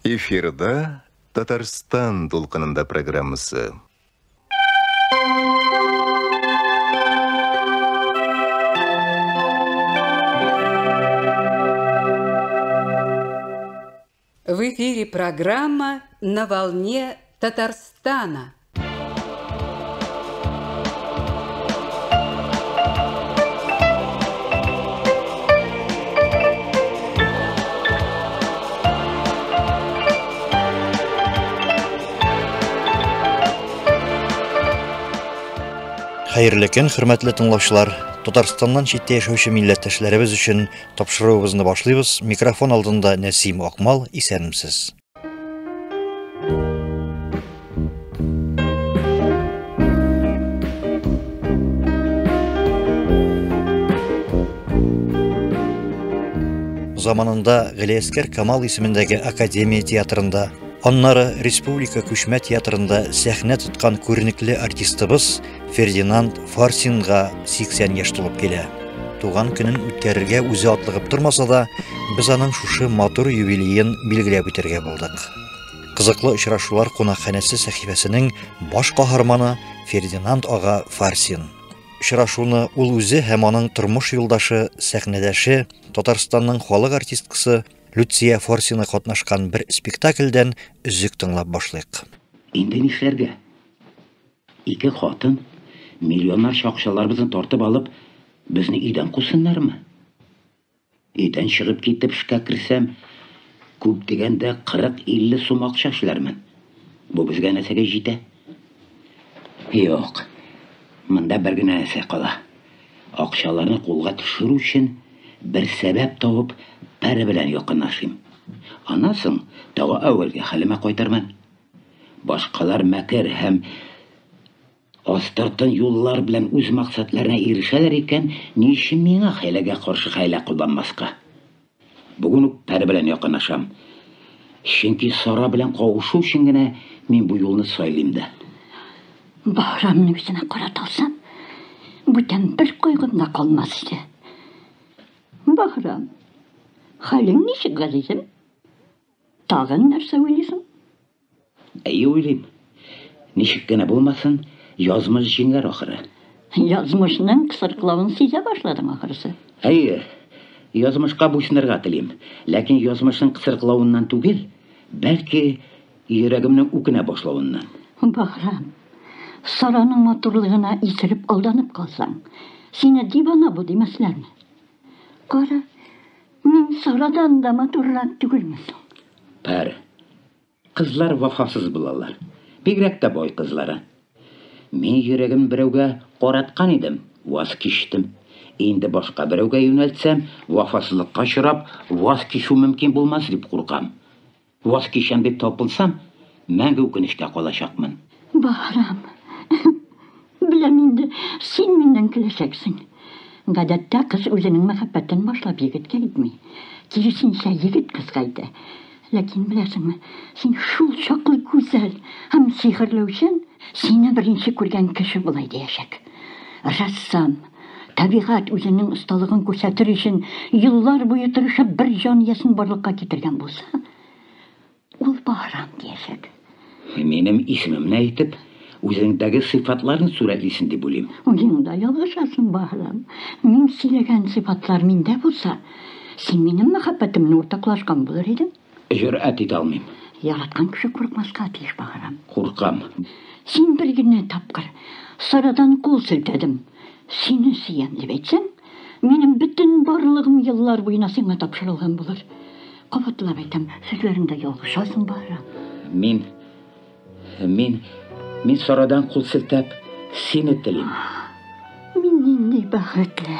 Эфирда Татарстан дулкынында программасы. В эфире программа «На волне Татарстана». Хәерле көн, хөрмәтле тыңлаучылар. Татарстаннан читтә яшәүче милләттәшләребез өчен тапшыруыбызны башлыйбыз. Микрофон алдында Нәсим Акмал, исәнмесез. Заманында Галиәскәр Камал исемендәге Академия театрында, аннары Республика күчмә театрында сәхнә тоткан күренекле артистыбыз Фердинанд Фарсинга 80 яшь тулып килә. Туган көнен үткәрергә үзе атлыгып тормаса да, без аның шушы матур юбилеен билгеләп үтәргә булдык. Кызыклы очрашулар кунакханәсе сәхифәсенең баш каһарманы Фердинанд ага Фарсин. Очрашуны ул үзе һәм аның тормыш юлдашы, сәхнәдәше, Татарстанның халык артисткасы Люция Фарсина катнашкан бер спектакльдән өзек тыңлап башлыйк. Инде нишләргә? Ике хатын миллионнарча акчаларыбызны тартып алып, безне өйдән кусыннармы? Өйдән чыгып китеп эшкә керсәм, күп дигәндә 40-50 сум акча эшләрмен. Бу безгә нәрсәгә җитә? Юк. Монда бер генә нәрсә кала. Акчаларны кулга төшерү өчен бер сәбәп табып, пәре белән якынлашыйм. Аннан соң тагы әүвәлге хәлемә кайтырмын. Башкалар мәкер һәм астыртын юллар белән үз максатларына ирешәләр икән, ни өчен миңа хәйләгә каршы хәйлә кулланмаска? Бүген үк пәре белән якынлашам. Чөнки Сара белән кавышу өчен генә мин бу юлны сайлыйм да. Баһрамны үзенә карата алсам, бүтән бер кайгым да калмас иде. Баһрам, хәлең ничек, газизем? Тагын нәрсә уйлыйсың? Әйе, уйлыйм. Ничек кенә булмасын, язмыш җиңәр ахыры. Язмышның кысырыклавын сизә башладың ахрысы. Әйе, язмышка буйсынырга телим. Ләкин язмышның кысырыклавыннан түгел, бәлки йөрәгемнең үкенә башлавыннан. Баһрам, Сараның матурлыгына исереп алданып калсаң, сине дивана бу димәсләрме? Кара, мин Сарадан да матуррак түгелме соң? Пәр, кызлар вафасыз булалар. Бигрәк тә бай кызлары. Мин йөрәгем берәүгә караткан идем, ваз кичтем. Инде башка берәүгә юнәлтсәм, вафасызлыкка очрап, ваз кичү мөмкин булмас дип куркам. Ваз кичәм дип талпынсам, мәңге үкенечкә калачакмын. Баһрам, беләм инде, син миннән көләчәксең. Гадәттә кыз үзенең мәхәббәтен башлап егеткә әйтми. Киресенчә, егет кызга әйтә. Ләкин беләсеңме, син шул чаклы гүзәл һәм сихерләүчән, сине беренче күргән кеше болай диячәк. Рәссам, табигать үзенең осталыгын күрсәтер өчен еллар буе тырышып бер җан иясен барлыкка китергән булса, ул Баһрам диячәк. Минем исемемне әйтеп, үзеңдәге сыйфатларны сурәтлисең дип уйлыйм. Уеңда ялгышасың, Баһрам. Мин сөйләгән сыйфатлар миндә булса, син минем мәхәббәтемне уртаклашкан булыр идең. Җөрьәт итә алмыйм. Яраткан кеше курыкмаска тиеш, Баһрам. Куркам. Син бер генә тапкыр Сарадан кул селтәдем, сине сөям дип әйтсәң, минем бөтен барлыгым еллар буена сиңа тапшырылган булыр. Кабатлап әйтәм, сүзләреңдә ялгышасың, Баһрам. Мин Сарадан кул селтәп, сине телим. Мин нинди бәхетле.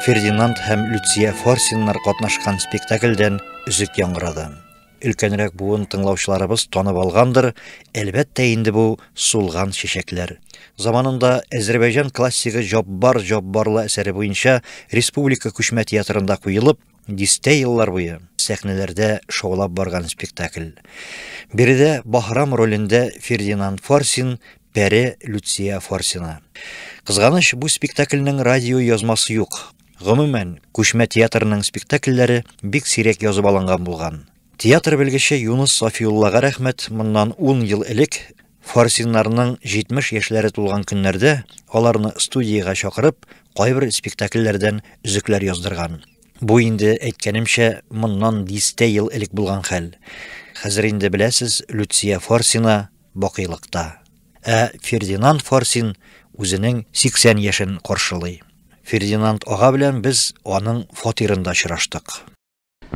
Фердинанд һәм Люция Фарсиннар катнашкан спектакльдән өзек яңгырады. Өлкәнрәк буын тыңлаучыларыбыз танып алгандыр, әлбәттә инде бу Сулган чәчәкләр. Заманында Әзербайҗан классигы Җаббар Җаббарлы әсәре буенча Республика күчмә театрында куелып, Дистә еллар буе сәхнәләрдә шаулап барган спектакль. Биредә Баһрам ролендә Фердинанд Фарсин, пәре Люция Фарсина. Кызганыч, бу спектакльнең радио язмасы юк. Гомумән, күчмә театрның спектакльләре бик сирәк язып алынган булган. Театр белгече Юныс Сафиуллага рәхмәт, моннан 10 ел элек Фарсиннарның 70 яшьләре тулган көннәрдә аларны студиягә чакырып, кайбер спектакльләрдән өзекләр яздырган. Бу инде, әйткәнемчә, моннан дистә ел элек булган хәл. Хәзер инде беләсез, Люция Фарсина бакыйлыкта. Ә Фердинанд Фарсин үзенең 80 яшен каршылый. Фердинанд ага белән без аның фатирында очраштык.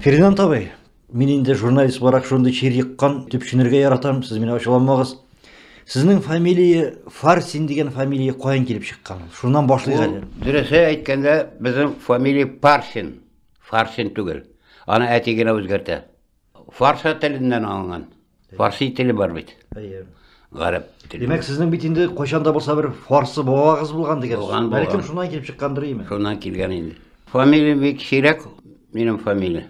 Фердинанд абый, мин инде журналист буларак шундый чир еккан, төпченергә яратам, сез мине ачуланмагыз. Сезнең фамилия Фарсин дигән фамилия каян килеп чыккан? Шуннан башлыйк әле. Дөресе әйткәндә, безнең фамилия Парсин, Фарсин түгел. Аны әти генә үзгәртә. Фарса теленнән алынган. Фарси теле бар бит. Әйе. Гарәп теле. Димәк, сезнең бит инде кайчан да булса бер фарсы бабагыз булган дигән сүз. Булган, Бәлкем булган. шуннан килеп чыккандыр име? Шуннан килгән инде. Фамилия бик сирәк, минем фамилия.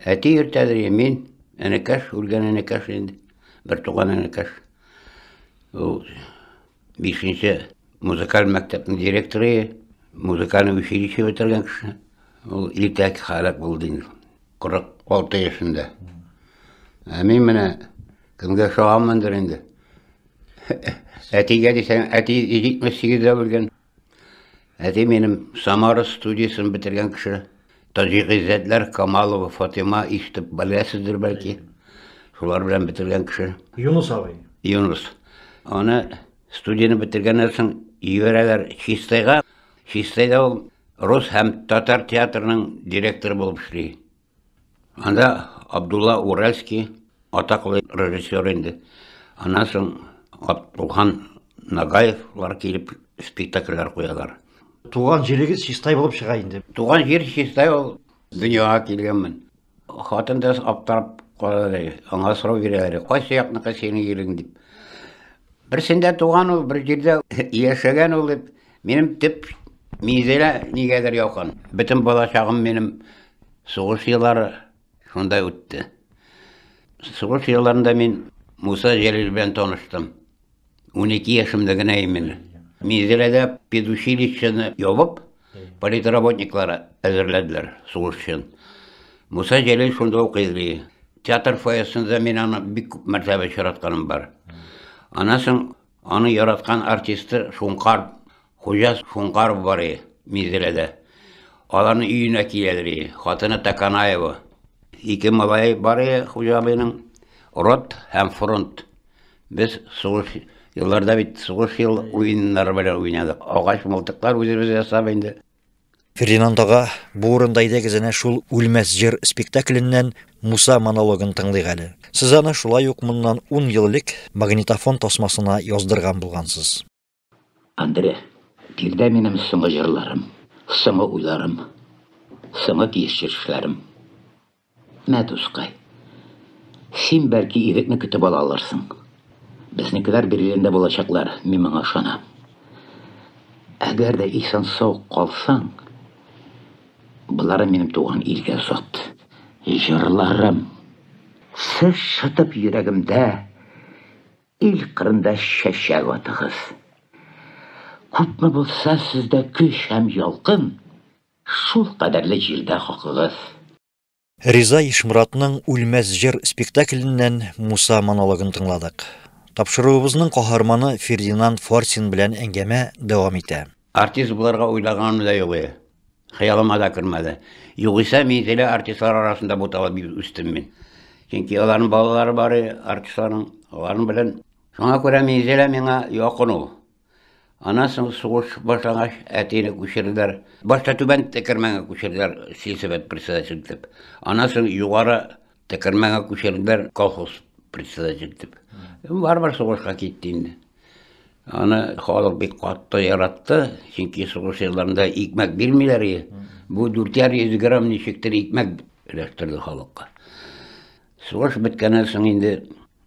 Әти йөртәдер, мин, энекәш, үлгән энекәш инде. Бер туган энекәш. Ул бишенче музыкаль мәктәпнең директоры, музыкальный училище бетергән кеше. Ул иртә һәлак булды инде. 46 яшендә. Ә мин менә кемгә ошаганмындыр инде. Әтигә дисәң, әти 78-дә үлгән. Әти минем Самара студиясен бетергән кеше. Таҗи Гыйззәтләр, Камалова, Фатима ишетеп беләсездер бәлки. Шулар белән бетергән кеше. Юнус абый. Юнус. Аны студияне бетергәннән соң җибәрәләр Чистайга. Чистайда ул рус һәм татар театрының директоры булып эшли. Анда Абдулла Уральский, атаклы режиссер инде. Аннан соң Абдулхан Нагаевлар килеп спектакльләр куялар. Туган җирегез Чистай булып чыга инде. Туган җир Чистай ул, дөньяга килгәнмен. Хатын да аптырап калды. Аңа сорау бирәләр, кайсы якныкы синең ирең дип. Берсендә туган ул, бер җирдә яшәгән ул дип. Минем төп Минзәлә нигәдер якын. Бөтен балачагым минем сугыш еллары шунда үтте. Сугыш елларында мин Муса Җәлил белән таныштым. 12 яшемдә генә мин. Минзәләдә педучилищены ябып, политработниклар әзерләделәр сугыш өчен. Муса Җәлил шунда укый. Театр фойесында мин аны бик күп мәртәбә очратканым бар. Аннан соң аны яраткан артисты Шункар, Хуҗа Шункаров бар иде Минзәләдә. Аларның өенә киләдер иде. Хатыны Таканаева. Ике малай бар иде Хуҗа абыйның. Рот һәм фронт. Без сугыш елларда бит сугыш ел уеннары белән уйнадык. Агач мылтыклар үзебез ясап инде. Фердинанд ага, бу урында әйдәгез әнә шул Үлмәс җыр спектакленнән Муса монологын тыңлыйк әле. Сез аны шулай ук моннан 10 ел элек магнитофон тасмасына яздырган булгансыз. Андре, биредә минем соңгы җырларым, соңгы уйларым, соңгы кичерешләрем. Мә, дускай, син бәлки ирекне көтеп ала алырсың. Безнекеләр Берлинда булачаклар, мин моңа ышанам. Әгәр дә исән сау калсаң, болары минем туган илгә озат. Җырларым, сез шытып йөрәгемдә, ил кырында чәчәк атыгыз. Күпме булса сездә көч һәм ялкын, шул кадәрле җирдә хакыгыз. Риза Ишмуратның Үлмәс җыр спектакленнән Муса монологын тыңладык. Тапшыруыбызның каһарманы Фердинанд Фарсин белән әңгәмә дәвам итә. Артист буларга уйлаганым да юк иде. Хыялыма да кермәде. Югыйсә Минзәлә артистлар арасында буталып үстем мин. Чөнки аларның балалары бар иде, артистларның, аларның белән. Шуңа күрә Минзәлә миңа якын ул. Аннан соң сугыш башлангач, әтине күчерделәр. Башта Түбән Текермәнгә күчерделәр, сельсовет председатель итеп. Аннан соң Югары Текермәнгә күчерделәр, колхоз председатель итеп. Барыбер сугышка китте инде. Аны халык бик катты яратты, чөнки сугыш елларында икмәк бирмиләр иде. Бу 400 грамм ничектер икмәк өләштерде халыкка. Сугыш беткәннән соң инде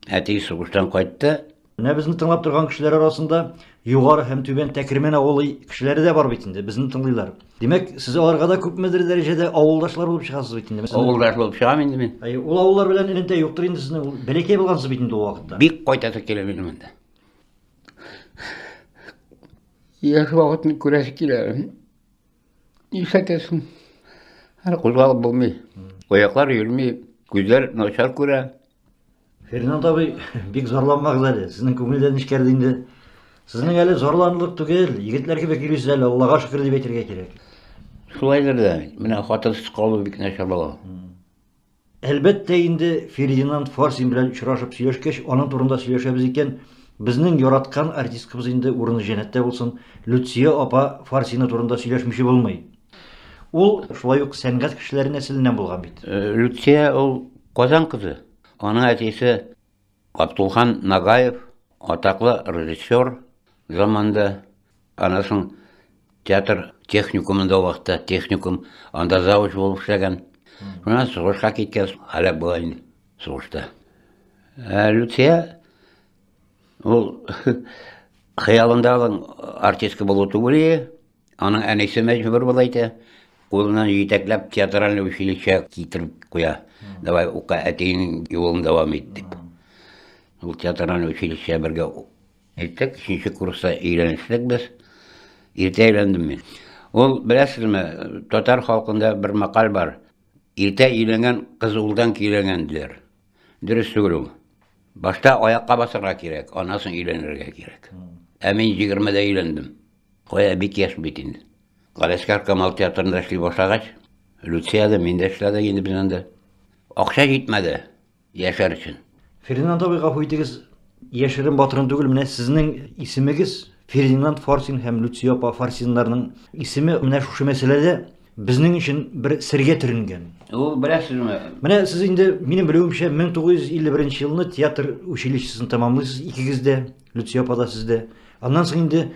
әти сугыштан кайтты. Менә безне тыңлап торган кешеләр арасында Югары һәм Түбән Тәкермән авылы кешеләре дә бар бит инде, безне тыңлыйлар. Димәк, сез аларга да күпмедер дәрәҗәдә авылдашлар булып чыгасыз бит инде. Авылдаш булып чыгам инде мин. Әйе, ул авыллар белән элемтә юктыр инде сезнең, ул бәләкәй булгансыз бит инде ул вакытта. Бик кайтасы килә минем инде. Яшь вакытны күрәсе килә. Нишләтәсең? Әле кузгалып булмый. Аяклар йөрми, күзләр начар күрә. Фердинанд абый, бик зарланмагыз әле. Сезнең күңелдән нечкәрде инде. Сезнең әле зарланырлык түгел, егетләр кебек йөрисез әле, Аллага шөкер дип әйтергә кирәк. Шулайдыр да. Менә хатынсыз калу бик начар була. Әлбәттә инде Фердинанд Фарсин белән очрашып сөйләшкәч, аның турында сөйләшәбез икән, безнең яраткан артисткабыз инде урыны җәннәттә булсын, Люция апа Фарсина турында сөйләшмичә булмый. Ул шулай ук сәнгать кешеләре нәселеннән булган бит. Люция ул Казан кызы. Аның әтисе Габдулхан Нагаев, атаклы режиссер заманда. Аннан соң театр техникумында вакытта техникум, анда завуч булып эшләгән. Шуннан сугышка киткән, һәлак була инде сугышта. Ә Люция ул хыялында аның артистка булу түгел, аның әнисе мәҗбүр була әйтә. Кулыннан җитәкләп театральный училище китереп куя. Давай укы, әтиеңнең юлын дәвам ит дип. Ул театральный училище бергә әйттек, өченче курста өйрәнештек без. Иртә өйләндем мин. Ул, беләсезме, татар халкында бер мәкаль бар. Иртә өйләнгән кыз улдан көйләнгән диләр. Дөрес түгел ул. Башта аякка басарга кирәк, аннан соң өйләнергә кирәк. Ә мин 20-дә өйләндем. Кая бик яшь бит инде. Галәскар Камал театрында эшли башлагач, Люция дә, мин дә эшләдек инде без анда. Акча җитмәде яшәр өчен. Фердинанд абый, гафу итегез, яшерен батырын түгел, менә сезнең исемегез Фердинанд Фарсин һәм Люция апа Фарсиннарның исеме менә шушы мәсьәләдә безнең өчен бер сергә төренгән. Ул беләсезме? Менә сез инде, минем белүемчә, 1951 елны театр училищесын тәмамлыйсыз икегез дә, Люция апа да сез дә. Аннан соң инде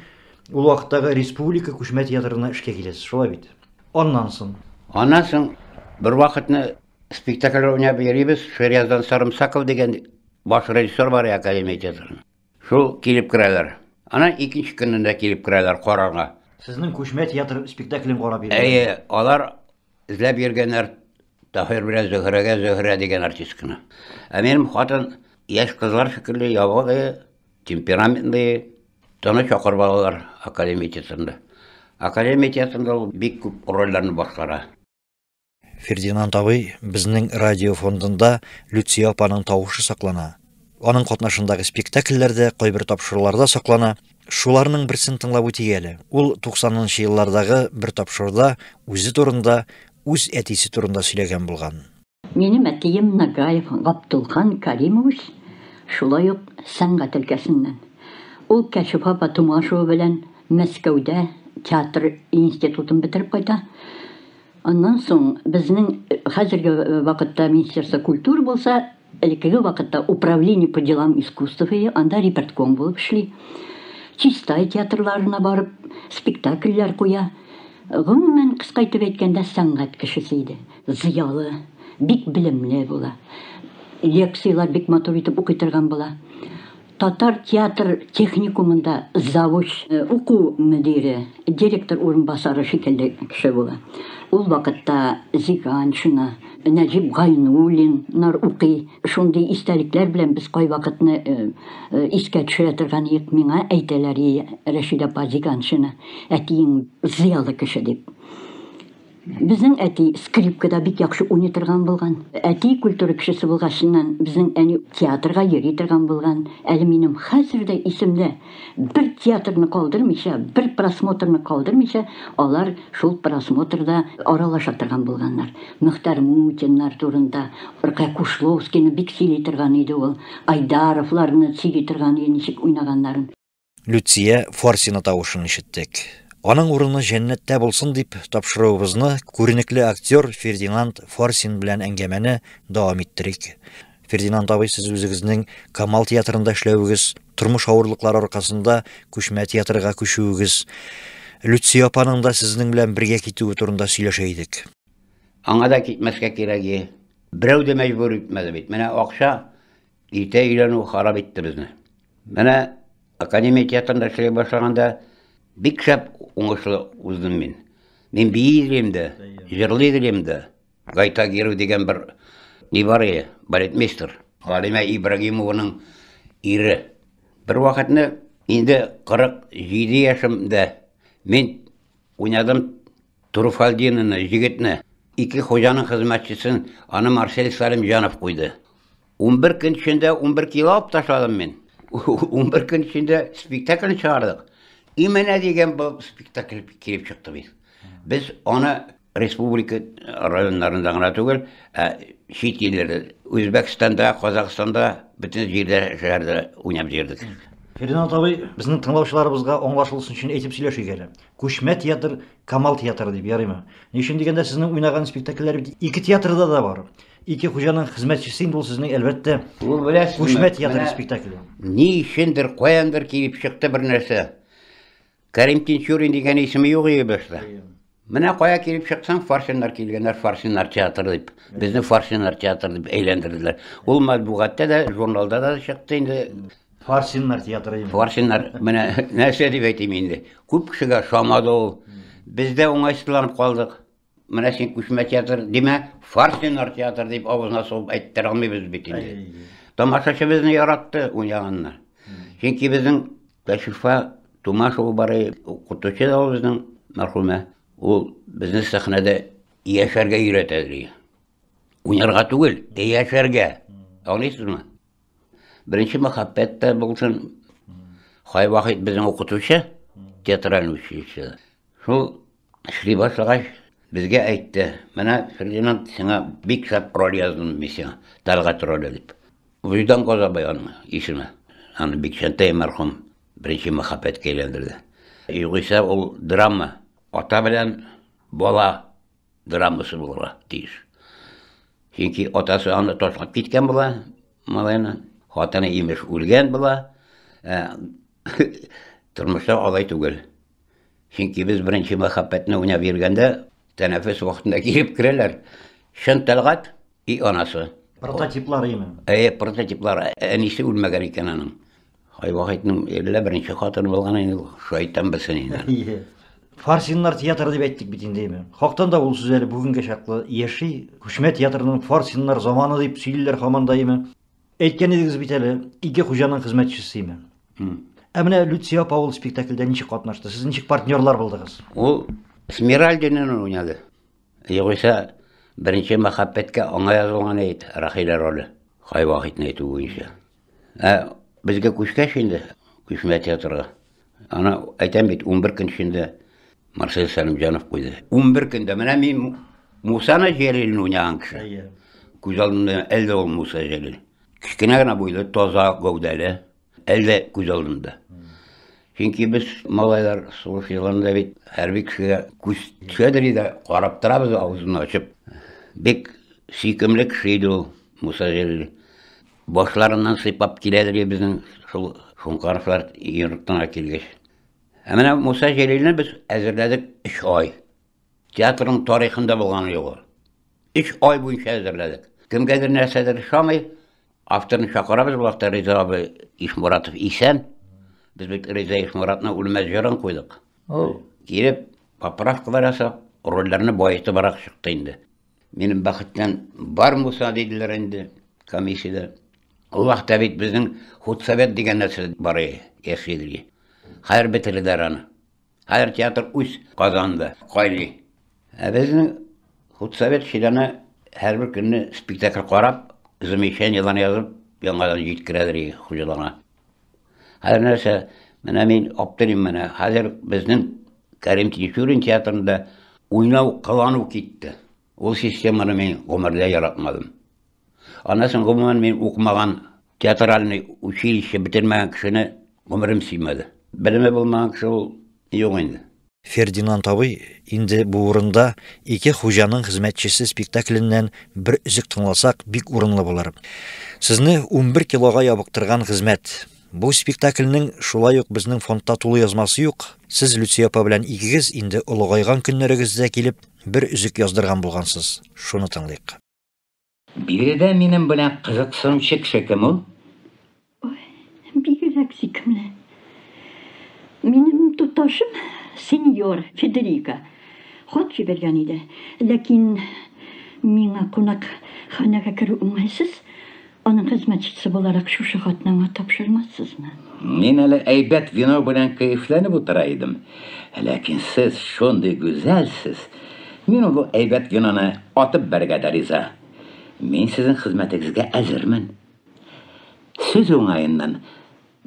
ул вакыттагы республика күчмә театрына эшкә киләсез, шулай бит? Аннан соң. Аннан соң бер вакытны спектакль уйнап йөрибез, Шеряздан Сарымсаков дигән баш режиссер бар академия театрының. Шул килеп керәләр. Аннан икенче көнендә килеп керәләр карарга. Сезнең күчмә театр спектаклен карап йөргән. Әйе, алар эзләп йөргәннәр Таһир белән Зөһрәгә Зөһрә дигән артистканы. Ә минем хатын яшь кызлар шикелле ябык, темпераментный, Таны чакырып алалар академия театрында. Академия театрында ул бик күп рольләрне башкара. Фердинанд абый, безнең радио фондында Люция апаның тавышы саклана. Аның катнашындагы спектакльләр дә кайбер тапшыруларда саклана. Шуларның берсен тыңлап үтик әле. Ул 90нчы еллардагы бер тапшыруда үзе турында, үз әтисе турында сөйләгән булган. Минем әтием Нагаев Габдулхан Каримович шулай ук сәнгать өлкәсеннән. Ул Кәшифә апа Тумашева белән Мәскәүдә театр институтын бетереп кайта. Аннан соң безнең хәзерге вакытта Министерство культуры булса, элеккеге вакытта Управление по делам искусств анда репертком булып эшли. Чистай театрларына барып спектакльләр куя. Гомумән, кыска итеп әйткәндә, сәнгать кешесе иде. Зыялы, бик белемле була. Лекцияләр бик матур итеп укый торган була. Татар театр техникумында завуч, уку мөдире, директор урынбасары шикелле кеше була. Ул вакытта Зиганшина, Нәҗип Гайнуллиннар укый. Шундый истәлекләр белән без кайвакытны искә төшерә торган идек. Миңа әйтәләр, Рәшидә апа Зиганшина, әтиең зыялы кеше дип. Безнең әти скрипкада бик яхшы уйный торган булган. Әти культура кешесе булгачыннан безнең әни театрга йөри торган булган. Әле минем хәзер дә исемдә, бер театрны калдырмыйча, бер просмотрны калдырмыйча, алар шул просмотрда аралаша торган булганнар. Мөхтәр Мутиннар турында, Ркай Кушловскийны бик сөйли торган иде ул, Айдаровларны сөйли торган иде, ничек уйнаганнарын. Люция Фарсина тавышын ишеттек. Аның урыны җәннәттә булсын дип тапшыруыбызны күренекле актер Фердинанд Фарсин белән әңгәмәне дәвам иттерик. Фердинанд абый, сез үзегезнең Камал театрында эшләвегез, тормыш авырлыклары аркасында күчмә театрга күчүегез, Люция апаның да сезнең белән бергә китүе турында сөйләшә идек. Аңа да китмәскә кирәк. Берәү дә мәҗбүр итмәде бит. Менә акча, иртә өйләнү харап итте безне. Менә академия театрында эшли башлаганда бик шәп уңышлы уздым мин. Мин бии идем дә, җырлый идем дә. Гайтагиров дигән бер ни бар иде, балетмейстер. Галимә Ибрагимованың ире. Бер вакытны инде 47 яшемдә мин уйнадым Труфальдинаны, егетне. Ике хуҗаның хезмәтчесен аны Марсель Сәлимҗанов куйды. 11 көн эчендә 11 кило алып ташладым мин. 11 көн эчендә спектакль чыгардык. И менә дигән бу спектакль килеп чыкты бит. Без аны республика районнарында гына түгел, ә чит илләрдә, Үзбәкстанда, Казахстанда, бөтен җирдә, шәһәрдә уйнап йөрдек. Фердинанд абый, безнең тыңлаучыларыбызга аңлашылсын өчен әйтеп сөйләшик әле. Күчмә театр, Камал театры дип ярыймы? Ни өчен дигәндә, сезнең уйнаган спектакльләр бит ике театрда да бар. Ике хуҗаның хезмәтчесе инде ул сезнең, әлбәттә, Ул беләсезме? Күчмә театр спектакле. Ни өчендер, каяндыр килеп чыкты бер нәрсә. Кәрим Тинчурин дигән исеме юк иде башта. Менә кая килеп чыксаң, Фарсиннар килгәннәр, Фарсиннар театры дип. Безне Фарсиннар театры дип әйләндерделәр. Ул матбугатта да, журналда да чыкты инде. Фарсиннар театры. Фарсиннар, менә нәрсә дип әйтим инде. Күп кешегә ошамады ул. Без дә уңайсызланып калдык. Менә син күчмә театр димә, Фарсиннар театр дип авызына сугып әйттерә алмыйбыз бит инде. Тамашачы безне яратты уйнаганны. Чөнки безнең Кәшифа Тумашева бар, укытучы да ул безнең мәрхүмә. Ул безне сәхнәдә яшәргә өйрәтә ди. Уйнарга түгел, яшәргә. Аңлыйсызмы? Беренче мәхәббәт тә булсын. Хай Вахит безнең укытучы, театраль училищеда. Шул эшли башлагач, безгә әйтте, менә, Фердинанд, сиңа бик шәп роль яздым мин сиңа, Тәлгать роле дип. Вөҗдан Казабай аның исеме. Аны Бикчәнтәй мәрхүм беренче мәхәббәткә әйләндерде. Югыйсә ул драма, ата белән бала драмасы булырга тиеш. Чөнки атасы аны ташлап киткән була, малайны. Хатыны имеш үлгән була. Ә, тормышта алай түгел. Чөнки без беренче мәхәббәтне уйнап йөргәндә, тәнәфес вакытында килеп керәләр. Чын Тәлгать и анасы. Прототиплар именно. Әйе, прототиплар. Әнисе үлмәгән икән аның. Хай Вахитның әллә беренче хатыны булган инде ул. Шайтан белсен инде. Әйе. Фарсиннар театры дип әйттек бит инде, әйме. Хактан да ул сүз әле бүгенгә чаклы яши. Күчмә театрның Фарсиннар заманы дип сөйлиләр һаман да, әйме. Әйткән идегез бит әле, ике хуҗаның хезмәтчесе, әйме. Ә менә Люция апа ул спектакльдә ничек катнашты? Сез ничек партнерлар булдыгыз? Ул Смиральдинны уйнады. Югыйсә, беренче мәхәббәткә аңа язылган әйт, Рахилә роле. Хай Вахитны әйтү буенча. Ә безгә күчкәч инде, күчмә театрга. Аны әйтәм бит, 11 көн эчендә Марсель Сәлимҗанов куйды. 11 көндә менә мин Мусаны Җәлилне уйнаган кеше. Күз алдымда әле ул Муса Җәлил. Кечкенә генә буйлы, таза гәүдәле, әле күз алдымда. Чөнки без малайлар сугыш елларында бит хәрби кешегә күз төшәдер иде, карап торабыз авызын ачып. Бик сөйкемле кеше иде ул Муса Җәлил. Башларыннан сыйпап киләдер иде безнең шул Шуңкаровлар йортына килгәч. Ә менә Муса Җәлилне без әзерләдек 3 ай. Театрның тарихында булганы юк ул. 3 ай буенча әзерләдек. Кемгәдер нәрсәдер ошамый, авторны чакырабыз, бу вакытта Риза абый Ишмуратов исән. Без бит Риза Ишмуратның Үлмәс җырын куйдык. Ул килеп, поправкалар ясап, рольләрне баетыбрак чыкты инде. Минем бәхеттән бар Муса диделәр инде комиссиядә. Ул вакытта бит безнең худсовет дигән нәрсә бар иде, яши иде. Хәзер бетерделәр аны. Хәзер театр үз Казанда, кайный. Ә безнең худсовет члены һәрбер көнне спектакль карап, замечаниеләрне язып, яңадан җиткерәдер иде хуҗаларга. Хәзер нәрсә, менә мин аптырыйм менә. Хәзер безнең Кәрим Тинчурин театрында уйнау, кылану китте. Ул системаны мин гомердә яратмадым. Аннан соң гомумән мин укымаган театральный училище бетермәгән кешене гомерем сөймәде. Белеме булмаган кеше ул юк инде. Фердинанд абый, инде бу урында Ике хуҗаның хезмәтчесе спектакленнән бер өзек тыңласак, бик урынлы булыр. Сезне 11 килога ябыктырган хезмәт. Бу спектакльнең шулай ук безнең фондта тулы язмасы юк. Сез Люция апа белән икегез инде олыгайган көннәрегездә килеп, бер өзек яздырган булгансыз. Шуны тыңлыйк. Биредә минем белән кызыксынучы кеше кем ул? Ой, бигрәк. Бигрәк сөйкемле. Минем туташым сеньор Федерико хат җибәргән иде. Ләкин миңа кунакханәгә керү уңайсыз. Аның хезмәтчесе буларак шушы хатны аңа тапшырмассызмы? Мин әле әйбәт вино белән кәефләнеп утыра идем. Ләкин сез шундый гүзәлсез. Мин ул әйбәт виноны атып бәргә дә риза. Мин сезнең хезмәтегезгә әзермен. Сүз уңаеннан,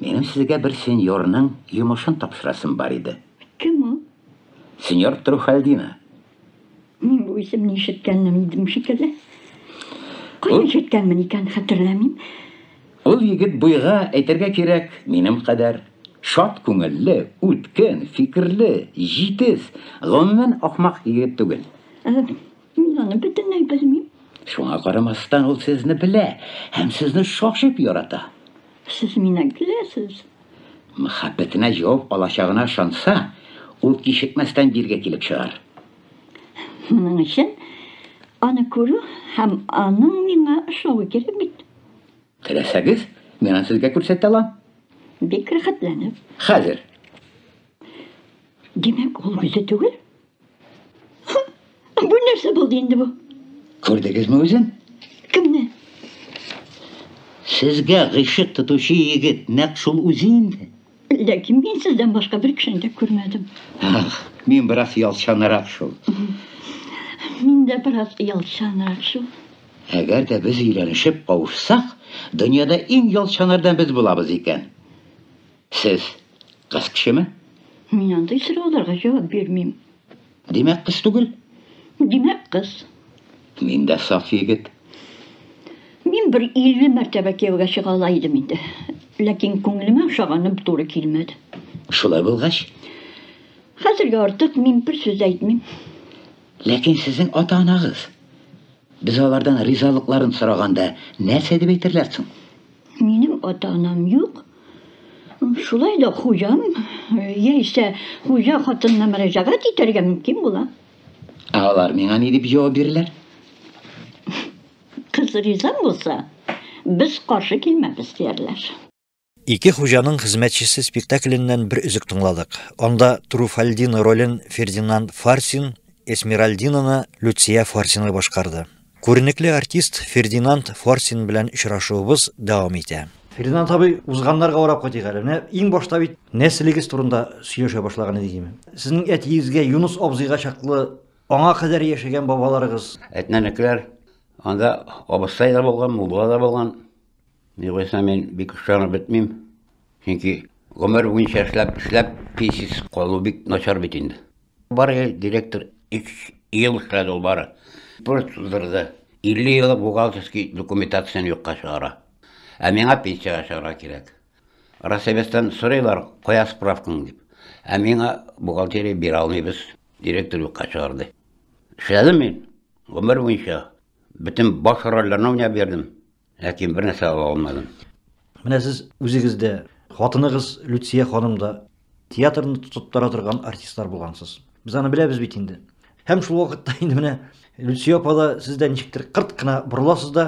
минем сезгә бер сеньорның йомышын тапшырасым бар иде. Кем ул? Сеньор Труфальдино. Мин бу исемне ишеткәнем идем шикелле. Кая ишеткәнмен икән, хәтерләмим. Ул егет буйга, әйтергә кирәк, минем кадәр. Шат күңелле, үткен, фикерле, җитез, гомумән ахмак егет түгел. Мин аны бөтенләй белмим. Шуңа карамастан ул сезне белә һәм сезне шашып ярата. Сез миннән көләсез. Мәхәббәтенә җавап алачагына ышанса, ул кичекмәстән биргә килеп чыгар. Моның өчен аны күрү һәм аның миңа ошавы кирәк бит. Теләсәгез, мин аны сезгә күрсәтә алам. Бик рәхәтләнеп. Хәзер. Димәк, ул үзе түгел? Бу нәрсә булды инде бу? Күрдегезме үзен? Кемне? Сезгә гыйшык тотучы егет нәкъ шул үзе инде. Ләкин мин сездән башка бер кешене дә күрмәдем. Ах, мин бераз ялчанрак шул. Мин дә бераз ялчанрак шул. Әгәр дә без өйләнешеп кавышсак, дөньяда иң ялчаннардан без булабыз икән. Сез кыз кешеме? Мин андый сорауларга җавап бирмим. Димәк, кыз түгел? Димәк, кыз. Мин дә саф егет. Мин бер 50 мәртәбә кияүгә чыга ала идем инде. Ләкин күңелемә ошаганым туры килмәде. Шулай булгач? Хәзергә артык мин бер сүз әйтмим. Ләкин сезнең ата-анагыз без алардан ризалыкларын сораганда нәрсә дип әйтерләр соң? Минем ата-анам юк. Шулай да хуҗам, яисә хуҗа хатынына мөрәҗәгать итәргә мөмкин була. Ә алар миңа ни дип җавап бирерләр? Кыз риза булса, без каршы килмәбез, диярләр. Ике хуҗаның хезмәтчесе спектакленнән бер өзек тыңладык. Анда Труфальдино ролен Фердинанд Фарсин, Эсмеральдинаны Люция Фарсина башкарды. Күренекле артист Фердинанд Фарсин белән очрашуыбыз дәвам итә. Фердинанд абый, узганнарга урап кайтыйк әле. Менә иң башта бит нәселегез турында сөйләшә башлаган идек име. Сезнең әтиегезгә Юнус абзыйга чаклы аңа кадәр яшәгән бабаларыгыз. Әтнәнекләр анда абыстай да булган, мулла да булган. Югыйсә мин бик ышанып бетмим. Чөнки гомер буенча эшләп, эшләп пенсиясез калу бик начар бит инде. Бары директор 3 ел эшләде ул бары. Просто туздырды. 50 еллык бухгалтерский документацияне юкка чыгара. Ә миңа пенсиягә чыгарга кирәк. Россоветтан сорыйлар, кая справкаң дип. Ә миңа бухгалтерия бирә алмыйбыз, директор юкка чыгарды. Эшләдем мин гомер буенча. Бөтен баш рольләрне уйнап бирдем. Ләкин бер нәрсә ала алмадым. Менә сез үзегез дә, хатыныгыз Люция ханым да театрны тотып тора торган артистлар булгансыз. Без аны беләбез бит инде. Һәм шул вакытта инде менә Люция апа да сез дә ничектер кырт кына борыласыз да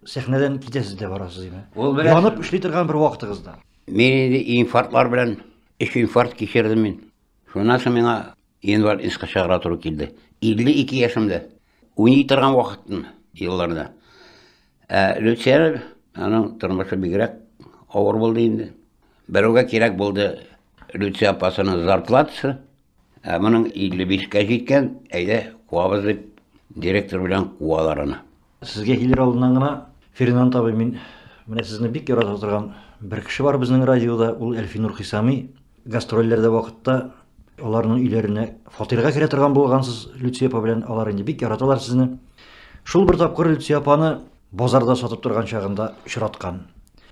сәхнәдән китәсез дә барасыз име. Ул беләсез. Янып эшли торган бер вакытыгызда. Мин инде инфарктлар белән өч инфаркт кичердем мин. Шуннан соң миңа инвалидностька чыгарга туры килде. 52 яшемдә. Уйный торган вакытым елларда. Ә Люция аның тормышы бигрәк авыр булды инде. Берүгә кирәк булды Люция апасының зарплатасы. Ә моның 55-кә җиткән, әйдә, куабыз дип директор белән куалар аны. Сезгә килер алдыннан гына, Фердинанд абый, мин менә сезне бик ярата торган бер кеше бар безнең радиода, ул Әлфинур Хисами. Гастрольләрдә вакытта аларның өйләренә фатирга керә торган булгансыз Люция апа белән, алар инде бик яраталар сезне. Шул бер тапкыр Люция апаны базарда сатып торган чагында очраткан.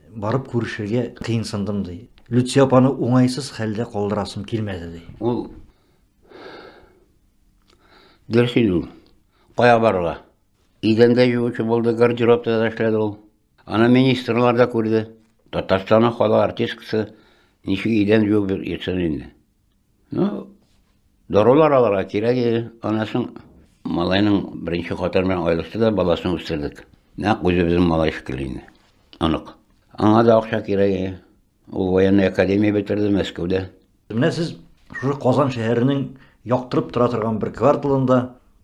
Барып күрешергә кыенсындым, ди. Люция апаны уңайсыз хәлдә калдырасым килмәде, ди. Ул дөрес инде ул. Кая барырга? Идәндә юучы булды, гардеробта да эшләде ул. Аны министрлар да күрде. Татарстанның халык артисткасы ничек идән юып йөрсен инде. Ну, дарулар алырга кирәк иде. Аннан соң малайның беренче хатыны белән аерылышты да баласын үстердек. Нәкъ үзебезнең малай шикелле инде. Онык. Аңа да акча кирәк иде. Ул военный академия бетерде Мәскәүдә. Менә сез шушы Казан шәһәренең яктырып тора торган бер кварталында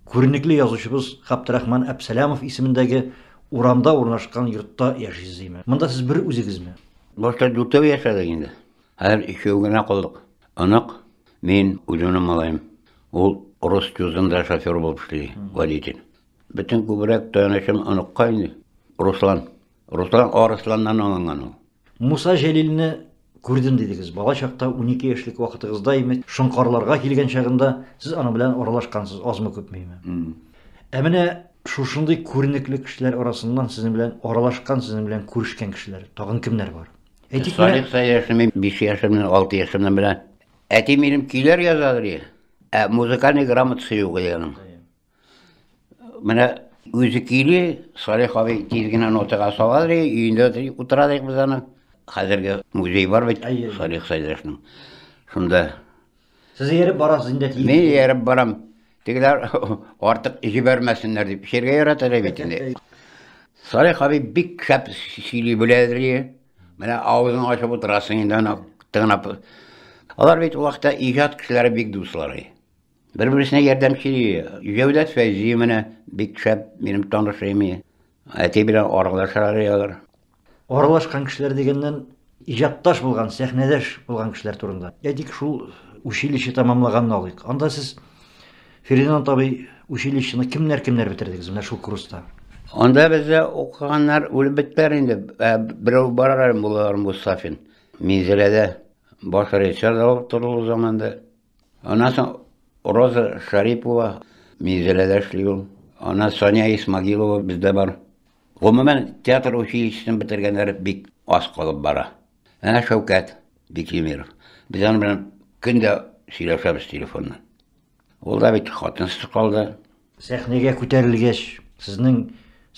күренекле язучыбыз Габдрахман Әпсәләмов исемендәге урамда урнашкан йортта яшисез име? Монда сез бер үзегезме? Башта дүртәү яшәдек инде. Хәзер икәү генә калдык. Онык, мин, үземнең малаем. Ул Рус тюзында шофер булып эшли, водитель. Бөтен күбрәк таянычым оныкка инде. Руслан. Руслан Арысланнан алынган ул. Муса Җәлилне күрдем дидегез. Бала чакта 12 яшьлек вакытыгызда име, Шоңкарларга килгән чагында сез аның белән аралашкансыз, азмы күпме име? Ә менә шушындый күренекле кешеләр арасыннан сезнең белән аралашкан, сезнең белән күрешкән кешеләр тагын кемнәр бар? Әйтик, менә Салих Сәяшны мин 5 яшемнән, 6 яшемнән белән. Әти минем көйләр язадыр иде. Ә музыкальный грамотасы юк иде аның. Менә үзе көйли, Салих абый тиз генә нотага сала ди, өендә утыра дик без аны. Хәзерге музей бар бит Салих Сәйдәшнең. Шунда. Сез ияреп барасыз инде әти. Мин ияреп барам. Тегеләр артык җибәрмәсеннәр дип эчәргә яраталар бит инде. Салих абый бик шәп сөйли беләдер. Менә авызын ачып утырасың инде аны тыңлап. Алар бит ул вакытта иҗат кешеләре бик дуслар. Бер-берсенә ярдәмче. Җәүдәт Фәйзи менә бик шәп минем танышым. Әти белән аралашалар алар. Аралашкан кешеләр дигәннән, иҗатташ булган, сәхнәдәш булган кешеләр турында. Әйтик, шул училище тәмамлаганны алыйк. Анда сез Фердинанд абый училищены кемнәр-кемнәр бетердегез менә шул курста? Анда бездә укыганнар үлеп беттеләр инде. Ә, берәү бар әле, Муллалар Мустафин. Минзәләдә баш режиссер да булып торды ул заманда. Аннан соң Роза Шарипова Минзәләдә эшли ул. Аннан Соня Исмагилова бездә бар. Гомумән, театр училищесын бетергәннәр бик аз калып бара. Әнә Шәүкәт Бикимиров. Без аның белән көн дә сөйләшәбез телефоннан. Ул да бит хатынсыз калды. Сәхнәгә күтәрелгәч, сезнең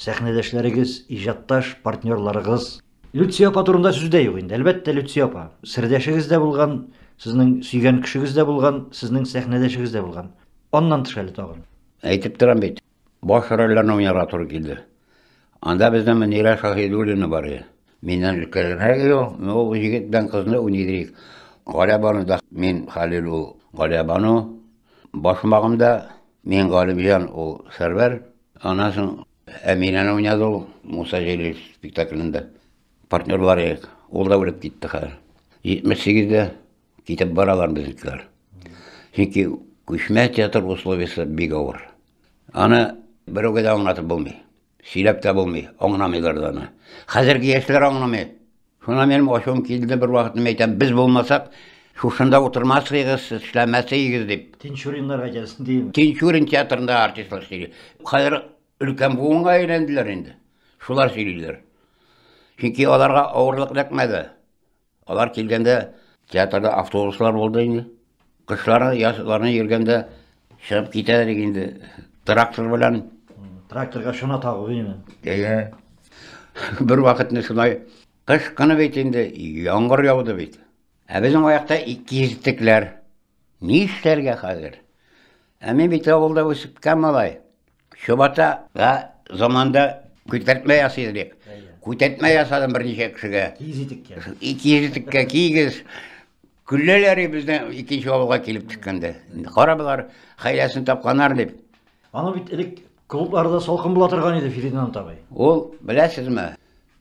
сәхнәдәшләрегез, иҗатташ партнерларыгыз Люция апа турында сүз дә юк инде. Әлбәттә, Люция апа. Сердәшегез дә булган, сезнең сөйгән кешегез дә булган, сезнең сәхнәдәшегез дә булган. Аннан тыш әле тагын. Әйтеп торам бит, баш рольләрне уйнарга туры килде. Анда безнең Мөнирә Шаһидуллина бар иде. Миннән өлкәнрәк иде ул. Ну, ул егет белән кызны уйный идек. Галиябану да мин, Хәлил ул Галиябану. Башмагымда мин Галимҗан, ул Сәрвәр. Аннан соң Әминәне уйнады ул Муса Җәлил спектаклендә. Партнерлар идек. Ул да үлеп китте хәзер. 78-дә китеп баралар безнекеләр. Чөнки күчмә театр условиясе бик авыр. Аны берәүгә дә аңлатып булмый. Сөйләп тә булмый, аңламыйлар да аны. Хәзерге яшьләр аңламый. Шуна минем ачуым килде бер вакытны мин әйтәм, без булмасак, шушында утырмас идегез, эшләмәс идегез дип. Тинчуриннарга әйтәсең дим. Тинчурин театрында артистлар сөйли. Хәзер өлкән буынга әйләнделәр инде. Шулар сөйлиләр. Чөнки аларга авырлык эләкмәде. Алар килгәндә театрда автобуслар булды инде. Кышлары, язларны йөргәндә чыгып китә идек инде трактор белән. Тракторга чана тагып инде. Әйе. Бер вакытны шулай кыш көне бит инде яңгыр яуды бит. Ә безнең аякта икезтекләр. Ни эшләргә хәзер? Ә мин бит авылда үсеп малай. Чабатага заманда күтәртмә ясый идек. Күтәртмә ясадым берничә кешегә. Киез итеккә. Киез итеккә кигез. Көлләләр безне икенче авылга килеп төшкәндә. Кара болар хәйләсен тапканнар дип. Аны бит элек клубларда салкын була торган иде Фердинанд абый. Ул, беләсезме,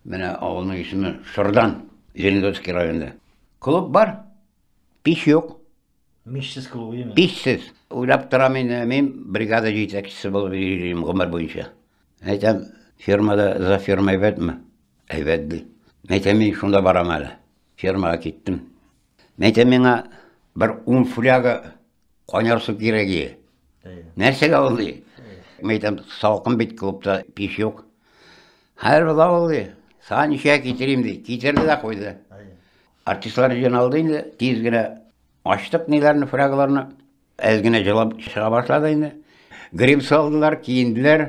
менә авылның исеме Шырдан, Зеленодольский районында. Клуб бар, пич юк. Мичсез клуб име? Пичсез. Уйлап торам инде, мин бригада җитәкчесе булып йөрим гомер буенча. Әйтәм, фермада за ферма әйбәтме? Әйбәт ди. Әйтәм, мин шунда барам әле. Фермага киттем. Әйтәм, миңа бер ун фляга кайнар су кирәк иде. Нәрсәгә ул ди? Мин әйтәм, салкын бит клубта пич юк. Хәер була ул ди. Сага ничә китерим ди. Китерде дә куйды. Артистлар җыйналды инде, тиз генә ачтык ниләрне, флягаларны. Әз генә җылап чыга башлады инде. Грим салдылар, киенделәр.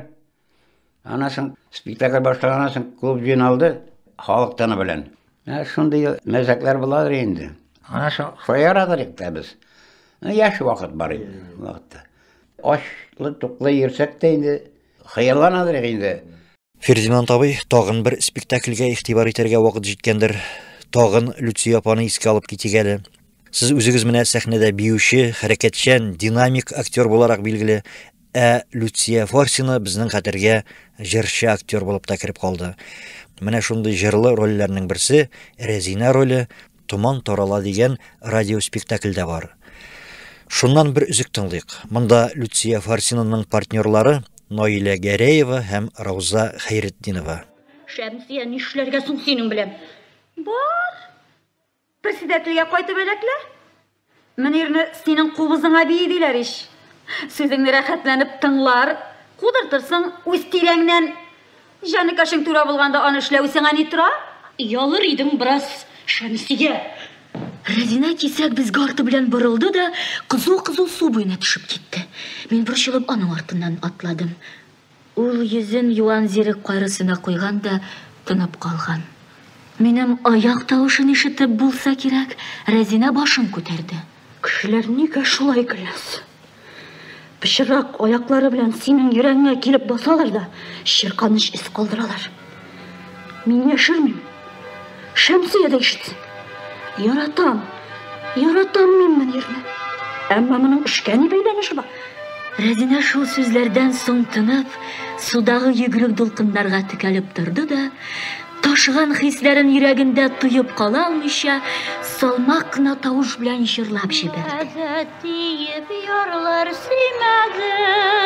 Аннан соң спектакль башлаганнан соң клуб җыйналды, халык тыны белән. Ә шундый мәзәкләр буладыр инде. Ана соң шаярадыр инде без. Яшь вакыт бар инде вакытта. Ачлы туклы йөрсәк тә инде хыялланадыр инде. Фердинанд абый, тагын бер спектакльгә игътибар итәргә вакыт җиткәндер. Тагын Люция апаны искә алып китик әле. Сез үзегез менә сәхнәдә биюче, хәрәкәтчән, динамик актер буларак билгеле. Ә Люция Фарсина безнең хәтергә җырчы актер булып та кереп калды. Менә шундый җырлы рольләрнең берсе Рәзинә роле Томан тарала дигән радиоспектакльдә бар. Шуннан бер өзек тыңлыйк. Монда Люция Фарсинаның партнерлары Наилә Гәрәева һәм Рауза Хәйретдинова. Шәмсия, нишләргә соң синең белән? Бар. Председательгә кайтып эләклә. Мөнирне синең кубызыңа бии диләр ич. Сүзеңне рәхәтләнеп тыңлар, кудыртырсың үз тирәңнән. Җаныкашың түрә булганда аны эшләү сиңа ни тора? Оялыр идең бераз, Шәмсия. Рәзинә кисәк безгә арты белән борылды да, кызу-кызу су буена төшеп китте. Мин борчылып аның артыннан атладым. Ул йөзен юан зирек кайрысына куйган да тынып калган. Минем аяк тавышын ишетеп булса кирәк, Рәзинә башын күтәрде. Кешеләр нигә шулай көләс? Пычрак аяклары белән синең йөрәгеңә килеп басалар да, чирканыч эз калдыралар. Мин яшермим. Шәмсия дә ишетсен. Яратам, яратам мин Мөнирне. Әмма моның эшкә ни бәйләнеше бар? Рәзинә шул сүзләрдән соң тынып, судагы йөгерек дулкыннарга текәлеп торды да, ташыган хисләрен йөрәгендә тоеп кала алмыйча, салмак кына тавыш белән җырлап җибәрде. Мәдәт диеп ярлар сөймәдем,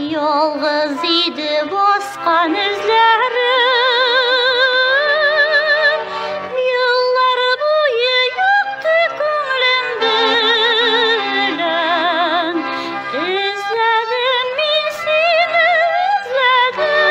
Ялгыз иде баскан эзләрем. Еллар буе якты күңелем белән Эзләдем мин сине, эзләдем.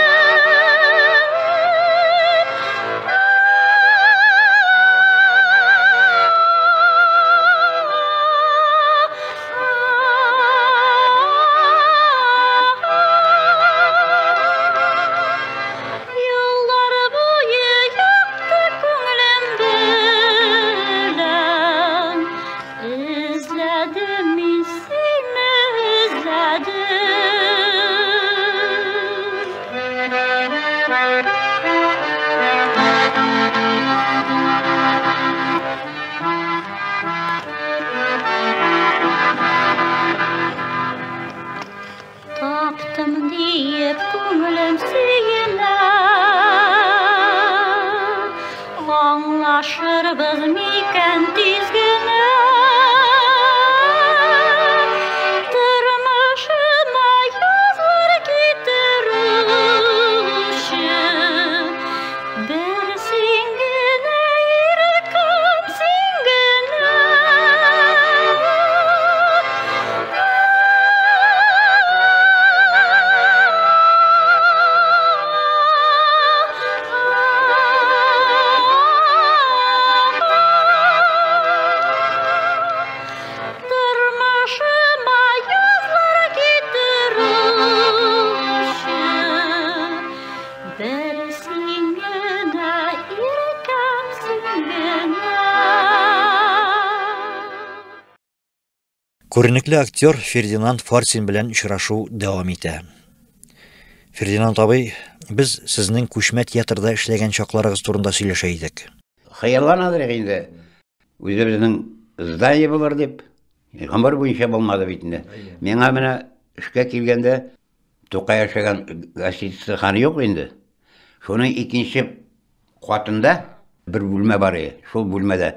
Еллар буе якты күңелем белән Эзләдем мин сине, эзләдем. Таптым диеп күңелем сөенә, Аңлашырбыз микән тиз генә? Тормышыма язлар китерүче Бер син генә, иркем, син генә. Тормышыма язлар китерүче Бер син генә, иркем, син генә. Күренекле актер Фердинанд Фарсин белән очрашу дәвам итә. Фердинанд абый, без сезнең күчмә театрда эшләгән чакларыгыз турында сөйләшә идек. Хыялланадыр инде. Үзебезнең здание булыр дип. Гомер буенча булмады бит инде. Миңа менә эшкә килгәндә Тукай яшәгән гостиница ханы юк инде. Шуның икенче катында бер бүлмә бар иде. Шул бүлмәдә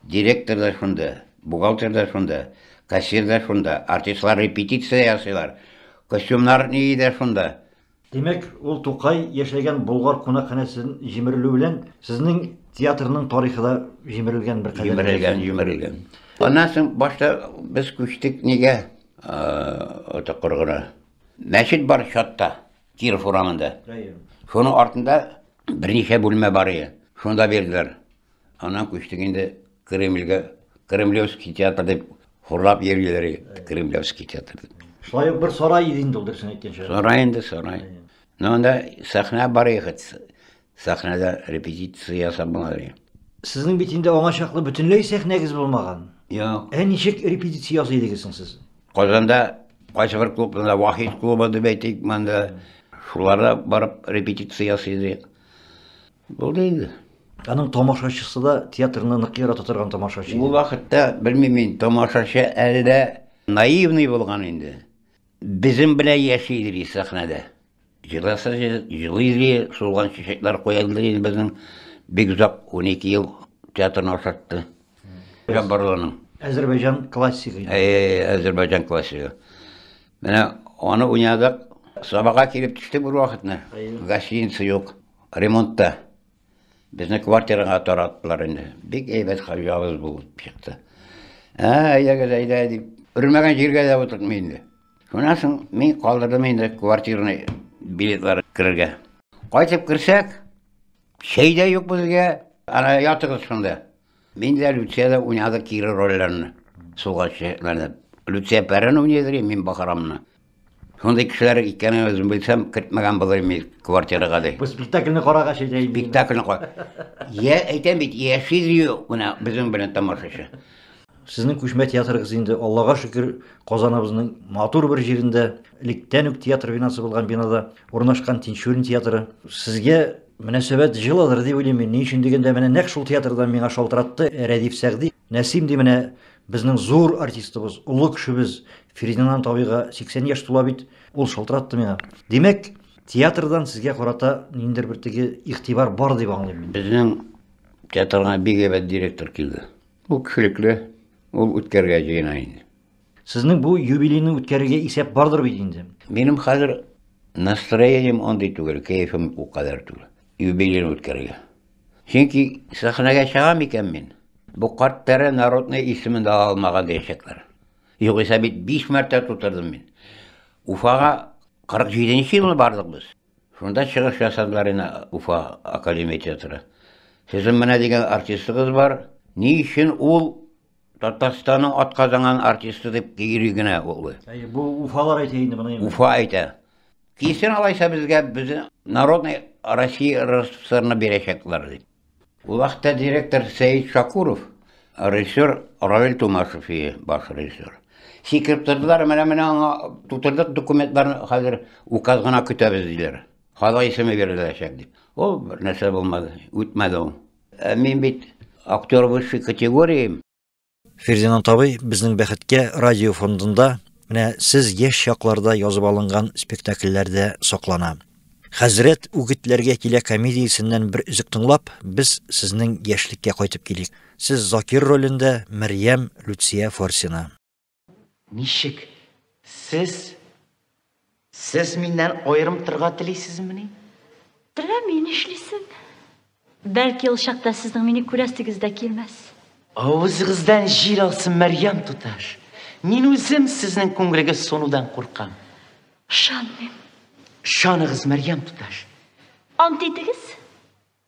директор да шунда, бухгалтер да шунда, кассир да шунда, артистлар репетиция ясыйлар, костюмнар ни дә шунда. Димәк, ул Тукай яшәгән Болгар кунакханәсен җимерелү белән сезнең театрның тарихы да җимерелгән бер кадәр. Җимерелгән, җимерелгән. Аннан соң башта без күчтек нигә? Отокыргына. Мәчет бар чатта, Киров урамында. Шуның артында берничә бүлмә бар иде. Шунда бирделәр. Аннан күчтек инде Кремльгә. Кремлевский театр дип хурлап йөриләр иде. Кремлевский театр дип. Шулай ук бер сарай иде инде ул, дөресен әйткәнчә. Сарай инде, сарай. Но анда сәхнә бар иде. Сәхнәдә репетиция ясап була иде. Сезнең бит инде аңа чаклы бөтенләй сәхнәгез булмаган. Юк. Ә ничек репетиция ясый идегез соң сез? Казанда кайсы бер клубында, Вахит клубы дип әйтик, монда шуларда барып репетиция ясый идек. Булды инде. Аның тамашачысы да театрны нык ярата торган тамашачы. Ул вакытта, белмим мин, тамашачы әллә наивный булган инде. Безнең белән яши иде сәхнәдә. Җырласа җылый иде, сулган чәчәкләр куя иде безнең. Бик озак 12 ел театрны ашатты. Җаббарлының. Әзербайҗан классигы. Әй, Әзербайҗан классигы. Менә аны уйнадык. Сабага килеп төштек бер вакытны. Гостиница юк, ремонтта. Безне квартирага тараттылар инде. Бик әйбәт хуҗабыз булып чыкты. Ә, әйдәгез, әйдә дип, өрмәгән җиргә дә утыртмый инде. Шуннан соң мин калдырдым инде квартираны билетлар керергә. Кайтып керсәк, чәй дә юк безгә. Ана ятыгыз шунда. Мин дә Люция дә уйнадык кире рольләрне. Суга чәчәкләрне. Люция Пәрен уйный, мин Бахарамны. Шундый кешеләр икәнен үзем белсәм, кертмәгән булыр идем квартирага ди. Бу спектакльне карагач әйтә инде. Спектакльне кара. Я әйтәм бит, яши ди менә безнең белән тамашачы. Сезнең күчмә театрыгыз инде, Аллага шөкер, Казаныбызның матур бер җирендә, электән үк театр бинасы булган бинада урнашкан Тинчурин театры. Сезгә мөнәсәбәт җылыдыр дип уйлыйм мин. Ни өчен дигәндә, менә нәкъ шул театрдан миңа шалтыратты Рәдиф Сәгъди. Нәсим ди, менә безнең зур артистыбыз, олы кешебез Фердинанд абыйга 80 яшь тула бит, ул шалтыратты миңа. Димәк, театрдан сезгә карата ниндидер бер теге игътибар бар дип аңлыйм мин. Безнең театрга бик әйбәт директор килде. Ул кешелекле, ул үткәрергә җыена инде. Сезнең бу юбилейны үткәрергә исәп бардыр бит инде. Минем хәзер настроением андый түгел, кәефем ул кадәр түгел. Юбилейны үткәрергә. Чөнки сәхнәгә чыгам икән мин, бу карт тәре народный исемен дә алмаган диячәкләр. Югыйсә бит 5 мәртә тутырдым мин. Уфага 47 елны бардык без. Шунда чыгыш ясадылар инде Уфа академия театры. Сезнең менә дигән артистыгыз бар. Ни өчен ул Татарстанның атказанган артисты дип йөри генә ул? Әйе, бу Уфалар әйтә инде моны. Уфа әйтә. Килсен алайса безгә, безне Народный Россия РСФСРны бирәчәкләр дип. Ул вакытта директор Сәид Шакуров, режиссер Равил Тумашев ие, баш режиссер. Сикереп тордылар, менә-менә аңа тутырдык документларны, хәзер указ гына көтәбез диләр. Халык исеме биреләчәк дип. Ул бер нәрсә булмады, үтмәде ул. Ә мин бит актер высшей категории. Фердинанд абый, безнең бәхеткә радио фондында менә сез яшь чакларда язып алынган спектакльләр дә саклана. Хәзрәт үгетләргә килә комедиясеннән бер өзек тыңлап, без сезнең яшьлеккә кайтып килик. Сез Закир ролендә, Мәрьям Люция Фарсина. Ничек? Сез, сез миннән аерым торырга телисезмени? Теләми нишлисең? Бәлки ул чакта сезнең мине күрәсегез дә килмәс. Авызыгыздан җил алсын, Мәрьям туташ. Мин үзем сезнең күңелегез сонудан куркам. Ышанмыйм. Ышаныгыз, Мәрьям туташ. Ант итегез.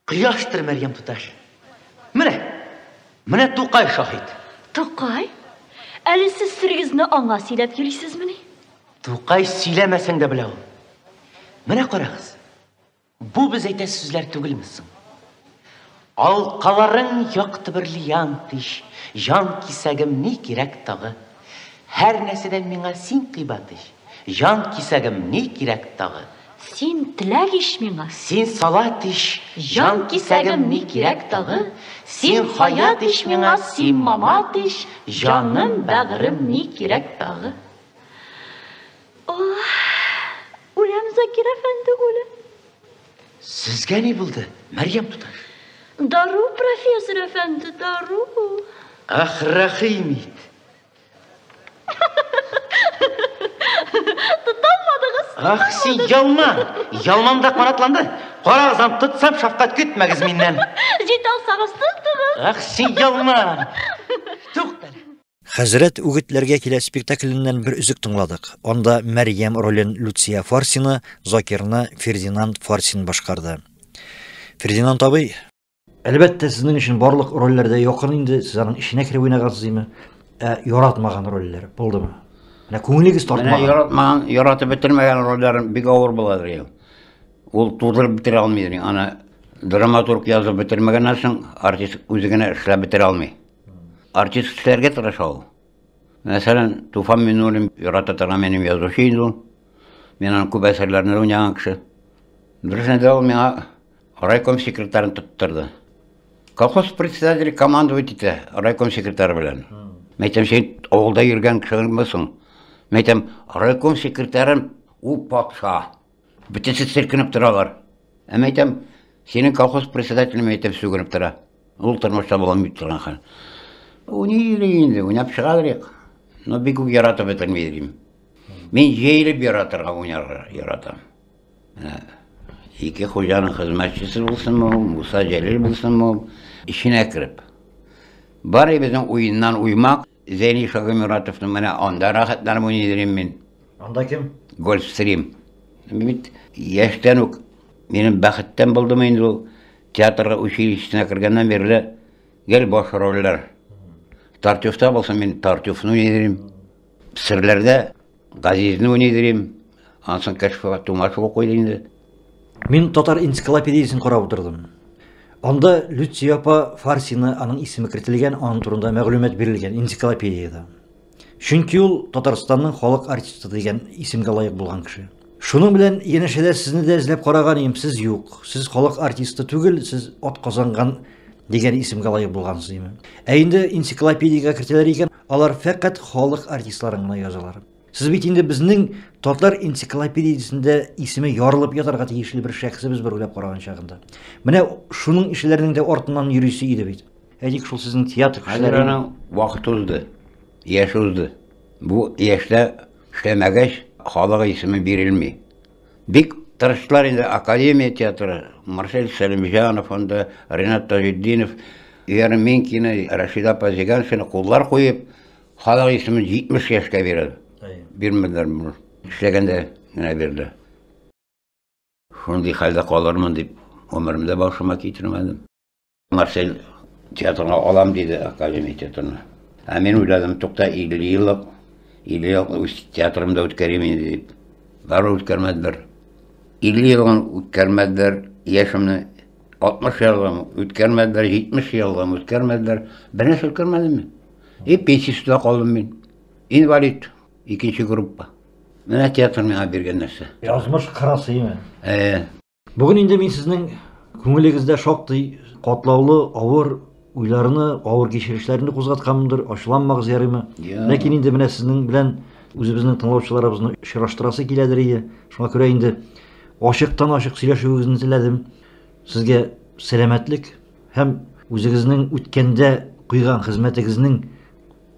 Кояштыр, Мәрьям туташ. Менә, менә Тукай шаһит. Тукай? Әле сез серегезне аңа сөйләп йөрисезмени? Тукай сөйләмәсәң дә белә ул. Менә карагыз. Бу без әйтә сүзләр түгелме соң? Алкаларың якты бриллиант ич, җан кисәгем ни кирәк тагы? Һәр нәрсәдән миңа син кыйбат ич, җан кисәгем ни кирәк тагы? Син теләк ич миңа. Син салат ич, җан кисәгем ни кирәк тагы? Син хаят ич миңа, син мамат ич, җаным, бәгырем ни кирәк тагы? Ох, үләм, Закир әфәнде, үләм. Сезгә ни булды, Мәрьям туташ? Дару, профессор әфәнде, дару. Ах, рәхим ит. Тоталмадыгыз. Ах, син ялман. Ялман да канатланды. Карагыз, аны тотсам, шәфкать көтмәгез миннән. Җитә алсагыз, тотыгыз. Ах, син ялман. Туктале. Хәзрәт үгетләргә килә спектакленнән бер өзек тыңладык. Анда Мәрьям ролен Люция Фарсина, Закирны Фердинанд Фарсин башкарды. Фердинанд абый, әлбәттә, сезнең өчен барлык рольләр дә якын инде, сез аның эченә кереп уйнагансыз име? Ә яратмаган рольләр булдымы? Менә күңелегез тартмаган. Менә яратмаган, яратып бетермәгән рольләр бик авыр буладыр инде. Ул тудырып бетерә алмый инде. Аны драматург язып бетермәгәннән соң артист үзе генә эшләп бетерә алмый. Артист эшләргә тырыша ул. Мәсәлән, Туфан Миңнуллин ярата торган минем язучы инде ул. Мин аның күп әсәрләрен уйнаган кеше. Дөресен әйтә, ул миңа Райком секретарен тоттырды. Колхоз председателе командовать итә райком секретары белән. Мәйтәм, син авылда йөргән кешеңме соң? Мәйтәм, райком секретарым ул патша. Бөтенесе селкенеп торалар. Ә мәйтәм, синең колхоз председателең мәйтәм сүгенеп тора. Ул тормышта булам бит торган хәл. Уйный инде, уйнап чыгадыр. Но бик үк яратып бетерми дим. Мин җәелеп яратырга уйнарга яратам. Менә ике хуҗаның хезмәтчесе булсынмы ул, Муса Җәлил булсынмы ул, эченә кереп. Бары безнең уеннан уймак, Зәйни Шагыйморатовның менә анда рәхәтләнеп уйный дим мин. Анда кем? Гольфстрим. Мин бит яшьтән үк минем бәхеттән булдымы инде ул театрга училищесына кергәннән бирле гел баш рольләр. Тартюфта булсын мин Тартюфны уйный дим. Серләрдә Газизне уйный дим. Ансын Кәшфа Тумашева куйды инде. Мин татар энциклопедиясен карап утырдым. Анда Люция апа Фарсина аның исеме кертелгән, аның турында мәгълүмат бирелгән энциклопедиядә. Чөнки ул Татарстанның халык артисты дигән исемгә лаек булган кеше. Шуның белән янәшәдә сезне дә эзләп караган идем, сез юк. Сез халык артисты түгел, сез ат казанган дигән исемгә лаек булгансыз име. Ә инде энциклопедиягә кертәләр икән, алар фәкать халык артистларын гына язалар. Сез бит инде безнең татар энциклопедиясендә исеме ярылып ятарга тиешле бер шәхесебез бер уйлап караган чагында. Менә шуның ишеләрнең дә артыннан йөрисе иде бит. Әйтик, шул сезнең театр Хәзер кешеләре. аның вакыты узды. Яше узды. Бу яшьтә эшләмәгәч, халык исеме бирелми. Бик тырыштылар инде Академия театры, Марсель Сәлимҗанов анда, Ренат Таҗетдинов, Вера Минкина, Рәшидә апа Зиганшина куллар куеп, халык исемен 70 яшькә бирде. Бирмәделәр моны. Эшләгәндә генә бирде. Шундый хәлдә калырмын дип гомеремдә башыма китермәдем. Марсель театрга алам диде, Академия театрына. Ә мин уйладым, тукта 50 еллык, 50 еллык үз театрымда үткәрим инде дип. Барыбер үткәрмәделәр. 50 елгын үткәрмәделәр, яшемне 60 елгын үткәрмәделәр, 70 елгын үткәрмәделәр. Бер нәрсә үткәрмәдем мин. И пенсиясендә калдым мин. Инвалид, икенче группа. Менә театр миңа биргән нәрсә. Язмыш кырасы име? Э, Бүген инде мин сезнең күңелегездә шактый катлаулы, авыр уйларны, авыр кичерешләрне кузгатканмындыр, ачуланмагыз ярыймы? Я. Ләкин инде менә сезнең белән үзебезнең тыңлаучыларыбызны очраштырасы киләдер иде. Шуңа күрә инде ачыктан-ачык сөйләшүегезне теләдем. Сезгә сәламәтлек һәм үзегезнең үткәндә куйган хезмәтегезнең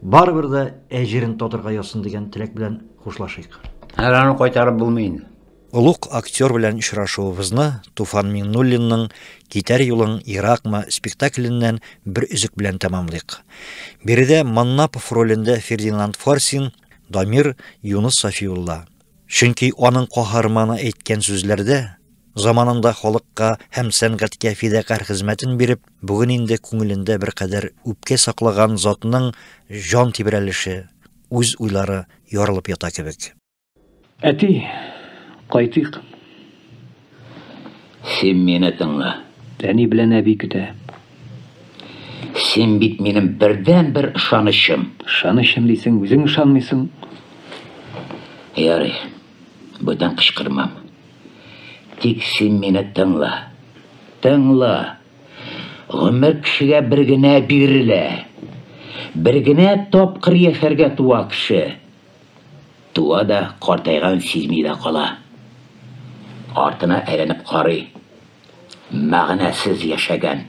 барыбер дә әҗерен татырга язсын дигән теләк белән хушлашыйк. Хәзер аны кайтарып булмый инде. Олуг актер белән очрашуыбызны Туфан Миңнуллинның Китәр юлың еракмы спектакленнән бер өзек белән тәмамлыйк. Биредә Маннапов ролендә Фердинанд Фарсин, Дамир Юныс Сафиулла. Чөнки аның каһарманы әйткән сүзләрдә заманында халыкка һәм сәнгатькә фидакарь хезмәтен биреп, бүген инде күңелендә беркадәр үпкә саклаган затның җан тибрәлеше, үз уйлары ярылып ята кебек. Әти, кайтыйк. Син мине тыңла. Әни белән әби көтә. Син бит минем бердән-бер ышанычым. Ышанычым дисең, үзең ышанмыйсың. Ярый, бүтән кычкырмам. Тик син мине тыңла. Тыңла. Гомер кешегә бер генә бирелә. Бер генә тапкыр яшәргә туа кеше. Туа да картайган сизми дә кала. Артына әйләнеп карый. Мәгънәсез яшәгән.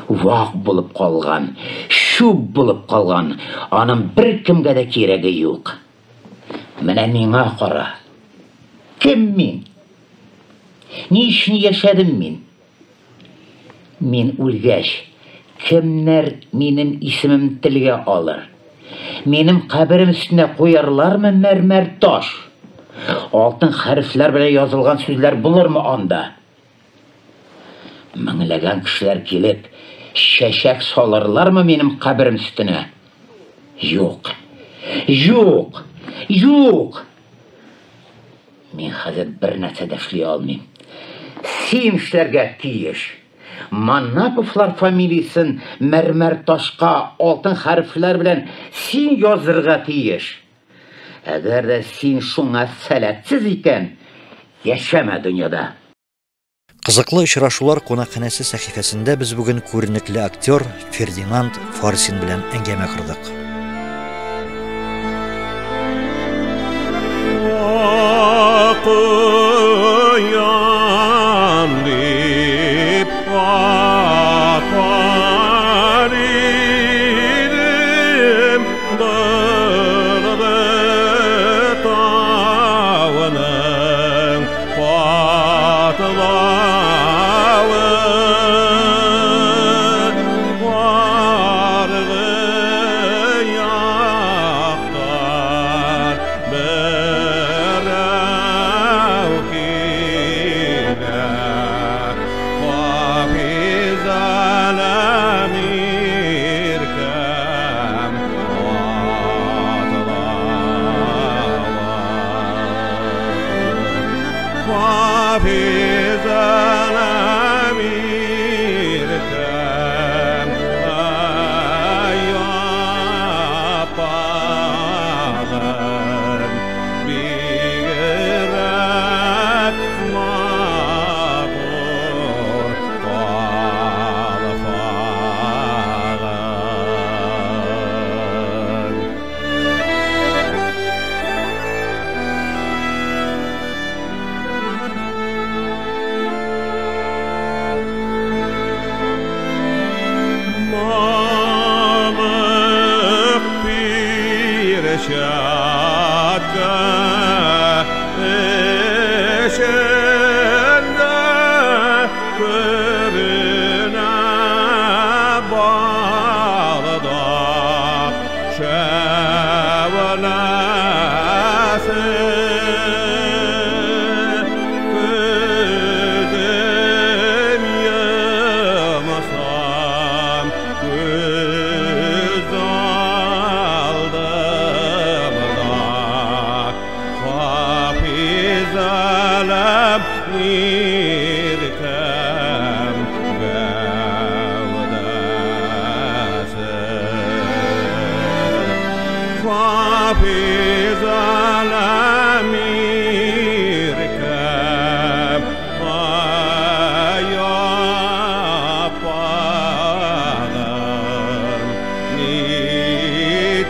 Вак булып калган, чүп булып калган. Аның беркемгә дә кирәге юк. Менә миңа кара. Кем мин? Ни өчен яшәдем мин? Мин үлгәч, кемнәр минем исемем телгә алыр? Минем каберем өстенә куярлармы мәрмәр таш? Алтын хәрефләр белән язылган сүзләр булырмы анда? Меңләгән кешеләр килеп, чәчәк салырлармы минем каберем өстенә? Юк. Юк. Юк. Мин хәзер бер нәрсә дә эшли алмыйм. Син эшләргә тиеш. Манаповлар фамилиясен мәрмәр ташка алтын хәрефләр белән син язырга тиеш. Әгәр дә син шуңа сәләтсез икән, яшәмә дөньяда. Кызыклы очрашулар кунакханәсе сәхифәсендә без бүген күренекле актер Фердинанд Фарсин белән әңгәмә кордык. Акыян дип атар идем Дырды тавының катлавы. Аргы яктан берәү килә, Хафизәләм иркәм атлавы. Хафизәләм иркәм аяпагым, бигрәк матур калфагың. Мамык перчатка эчендә күренә балдак шәүләсе. Күзем йомсам, күз алдымда Хафизәләм иркәм гәүдәсе. Хафизәләм иркәм аяпагым, ни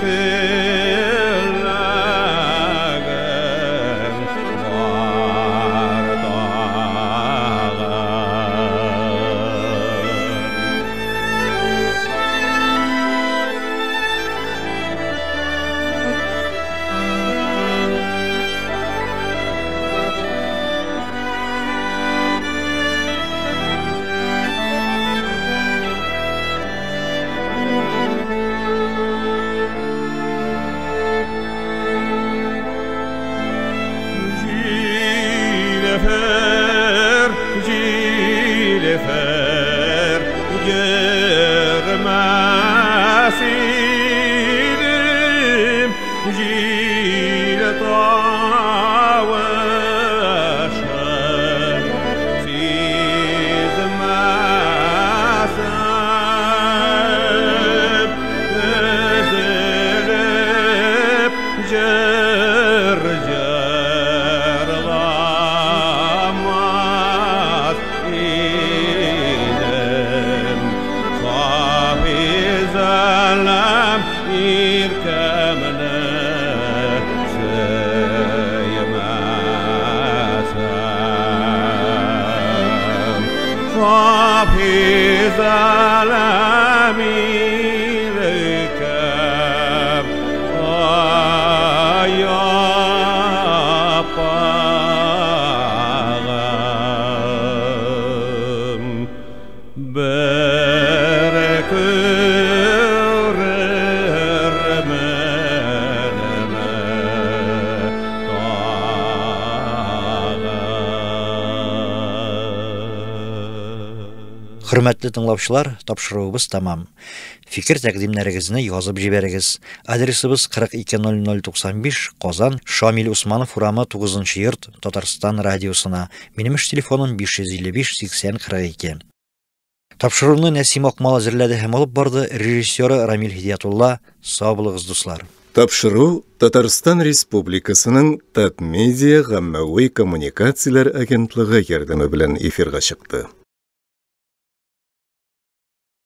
теләгең бар тагын? Җилефер, җилефер, йөрмәс идем җил тавышын сизмәсем, өзелеп җыр җырламас идем. Хафизәләм иркәмне сөймәсәм. Хафизәләм иркәм аяпагым, бер күрерменме тагын? Хөрмәтле тыңлаучылар, тапшыруыбыз тәмам. Фикер тәкъдимнәрегезне язып җибәрегез. Адресыбыз 420095 Казан, Шамил Усманов урамы 9 йорт, Татарстан радиосына. Минем эш телефоным 555 80 42. Тапшыруны Нәсим Акмал әзерләде һәм алып барды, режиссеры Рамил Һидиятулла. Сау булыгыз, дуслар. Тапшыру Татарстан Республикасының Татмедиа гаммәви коммуникацияләр агентлыгы ярдәме белән эфирга чыкты.